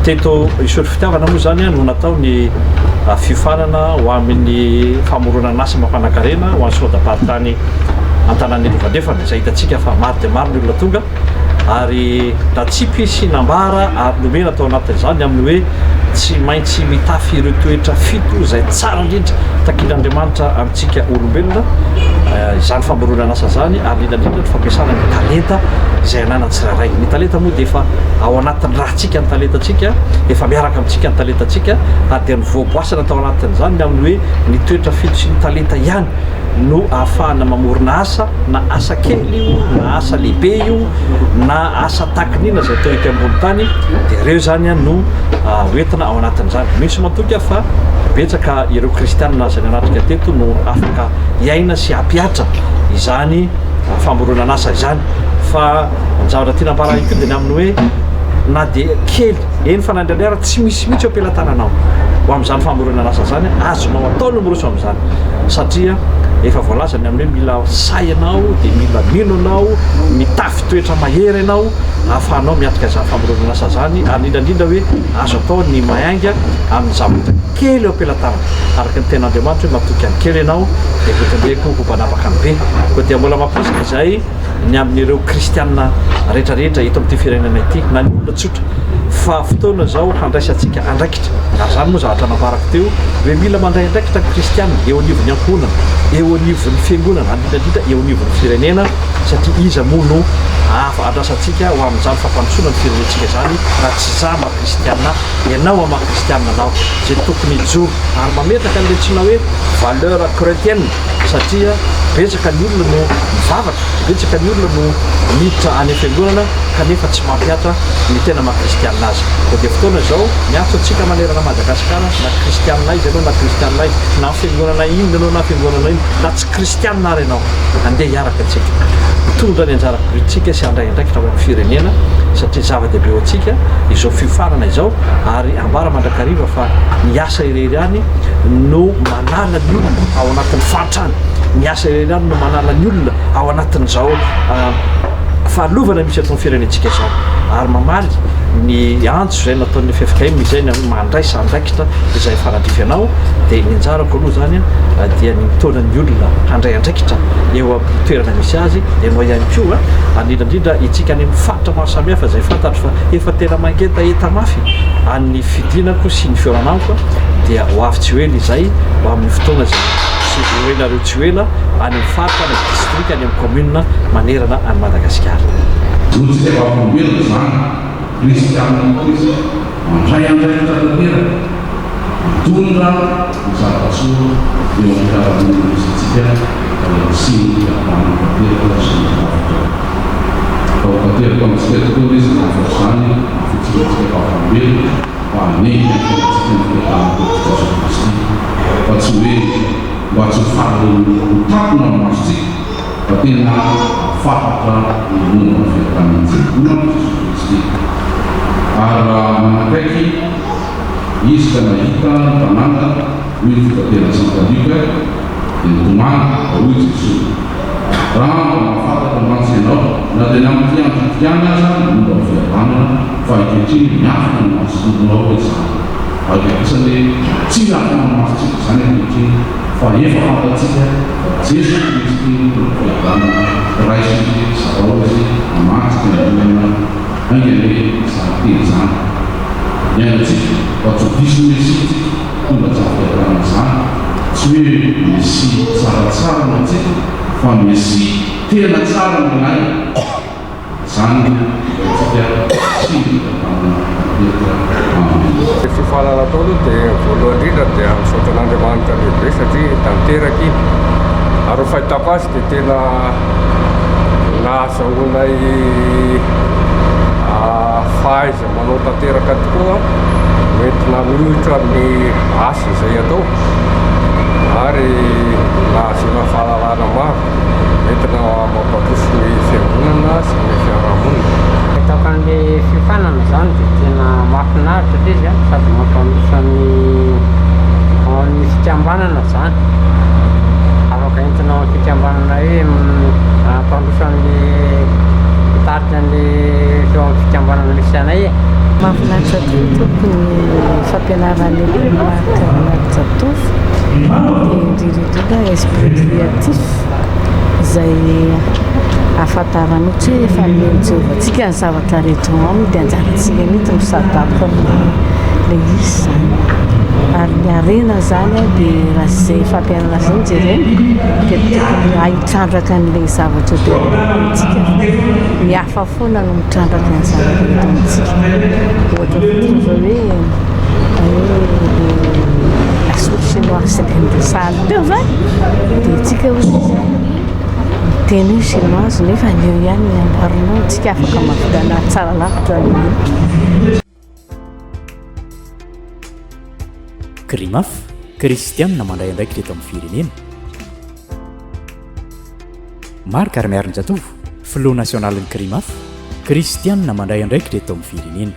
Teto Isotry Fitiavana moa izany no natao ny fiofanana ho amin'ny famoronana asa mampanankarena ho an'ny Synodam-paritany Antananarivo Andrefana izay hitantsika fa maro dia maro ny olona tonga ary natsipy sy nambara ary nomena tao anatin'izany amin'ny hoe tsy maintsy mitafy ireo toetra fito izay tsara indrindra takian'Andriamanitra amintsika olombelona izany famoronana asa izany ary indrindra indrindra ny fampiasana ny talenta izay ananan'ny tsirairay. Ny talenta moa dia efa ao anatin'ny rantsika ny talentantsika, efa miaraka amintsika ny talentantsika ary dia novoaboasana tao anatin'izany ny amin'ny hoe ny toetra fito sy ny talenta ihany no ahafahana mamorona asa na asa kely io na asa lehibe io na asa takinina izay atao ety ambony tany dia ireo izany no hoentina ao anatin'izany. Mino sy matoky aho fa betsaka ireo kristianina izay nanatrika teto no afaka hiaina sy hampihatra izany famoronana asa izany fa ny zavatra tiana ambara ihany koa dia ny amin'ny hoe na dia kely eny fa na indraindray ary tsy misy mihitsy eo am-pelatananao ho amin'izany famoronana asa izany, azonao atao ny miroso amin'izany satria efa voalaza ny amin'ny hoe mila sahy ianao dia mila mino ianao, mitafy toetra mahery ianao ahafahanao miatrika izany famoronana asa izany ary indrindra indrindra hoe azo atao ny miainga amin'ny zavatra kely eo am-pelatanana araka ny tenin'Andriamanitra hoe matoky amin'ny kely ianao dia hotendreko ho mpanapaka ny be. Koa dia mbola mampirisika izay ny amin'ireo kristiana rehetra rehetra eto amin'ity firenena ity na ny olona tsotra fa fotoana izao handraisantsika andraikitra ary izany moa zavatra nambarako teo hoe mila mandray andraikitra ny kristiana eo anivon'ny ankohonana, eo anivon'ny fiangonana ary indrindra indrindra eo anivon'ny firenena satria iza moa no hafa andrasantsika ho amin'izany fampandrosoana ny firenentsika izany raha tsy izaho maha kristiana ahy, ianao maha kristiana anao izay tokony hijoro ary mametraka an'ilay antsoina hoe valeur chrétienne satria betsaka ny olona no mivavaka, betsaka ny olona no miditra any am-piangonana kanefa tsy mampihatra ny tena maha kristianina azy. Koa dia fotoana izao miantso antsika manerana Madagasikara na kristianina aiza ianao na kristianina aiza, na fiangonana inona ianao na fiangonana inona, na tsy kristianina ary ianao, andeha hiaraka antsika hitondra ny anjara birikintsika sy handray andraikitra ho an'ny firenena satria zava-dehibe ho antsika izao fiofanana izao ary ambara mandrakariva fa ny asa irery ihany no manala ny olona ao anatin'ny fahantrana, ny asa irery ihany no manala ny olona ao anatin'izao fahalovana misy eto amin'ny firenentsika izao ary mamaly ny antso izay nataon'ny ffkm izay ny amin'ny mandraisa andraikitra izay fanandrify anao dia ny anjarako aloha izany dia ny mitaona ny olona handray andraikitra eo amin'ny toerana misy azy, ianao ihany koa ary indrindra indrindra itsika any amin'ny faritra maro samihafa izay fantatro fa efa tena mangetaheta mafy an'ny fidinako sy ny fihaonana amiko dia ho avy tsy ho ela izay ho amin'ny fotoana izay sy ho renareo tsy ho ela any amin'ny faritra, any amin'ny distrika, any amin'ny commune manerana an'i Madagasikara. Zontsika vavolombelona izany, kristianina koa isika, mandray andraikitra tanteraka, mitondra ny zava-tsoa eo amin'ny fiarahamonina misy antsika fa hisian'ny fihavanana tanteraka sy ny rafitra. Fa ho tanteraka amintsika tokoa anie izany hafatra izany, hahafotsiantsika vavolombelona. Mba hanenjika ny fiainantsika ny fiadanan'i Tompo Jesoa Kristy, fa tsy hoe mba tsy ho faly ho takona ny masontsika, fa tena hahafantatra ny momba ny fiadanan'i Fiangonana Jesoa Kristy. Ary raha nanakaiky Izy ka nahita ny tanàna, hoy ny fitateran'i Santa Lioka, dia nitomany, fa hoy Jesoa, Raha mba mahafantatra mantsy ianao, na dia ny amin'ity andro ity ihany aza, ny momba ny fihavanana, fa ankehitriny miafina ny masonao izany. Ary kosa anie, tsy miafina ny masontsika izany ankehitriny, fa efa fantatsika fa Jesoa Kristy no Tompo fihavanana, raiso Izy, zarao Izy, hamantsika ny olana, ainga anie izany teny izany hiainantsika, fa tsy ho diso Mesia tsika, tonga izany fihavanana izany, tsy hoe Mesia tsaratsara noho antsika, fa Mesia tena tsara noho ilay. Izany no ilaintsika sy ny fitantanana tanteraka. Amen. Ny fiofanana atao aloha dia voalohany indrindra dia misaotra an'Andriamanitra lehibe satria tanteraka iny. Ary ny fahitako azy dia tena nahazahoanay fahaiza-manao tanteraka tokoa hoentina miohitra amin'ny asa izay atao ary nahazoana fahalalana maro. Entina mampandroso ny fiangonana sy ny fiarahamonina. Fahitako an'ilay fiofanana izany dia tena mahafinaritra ilay izy an, sady mampandroso ny ao amin'ny fikambanana izany. Afaka entina ao amin'ny fikambanana hoe hampandroso an'ilay mitarika an'ilay teo amin'ny fikambanana misy anay e. Mahafinaritra tokoa tompoko ny fampianaran'ny Marc Ramanjatovo dia indrindra indrindra esprit créatif izay ahafantaranao tsy hoe efa nomen'i Jehovah antsika ny zavatra rehetra ao aminy dia anjarantsika mihitsy no mi-s'adapte amin'ilay izy izany. Ary ny harena izany dia raha izay fampianarana izay no jerena dia tokony hahay hitrandraka an'ilay zavatra eo am-pelatanantsika fa ny hafa foana no mitrandraka ny zavatra eto amintsika. Ohatra fotsiny izao hoe hoe le la soupe chinoise saika noresahana teo izany dia tsika hoy izy miteny hoe chinoise nefa ny eo ihany ny amboarinao, tsika afaka mahavita anazy tsara lavitra noho io. Crimaf, Kristianina mandray andraikitra eto amin'ny firenena. Marc Armiarinjatovo, Filoha nasionalin'ny Crimaf, Kristianina mandray andraikitra eto amin'ny firenena.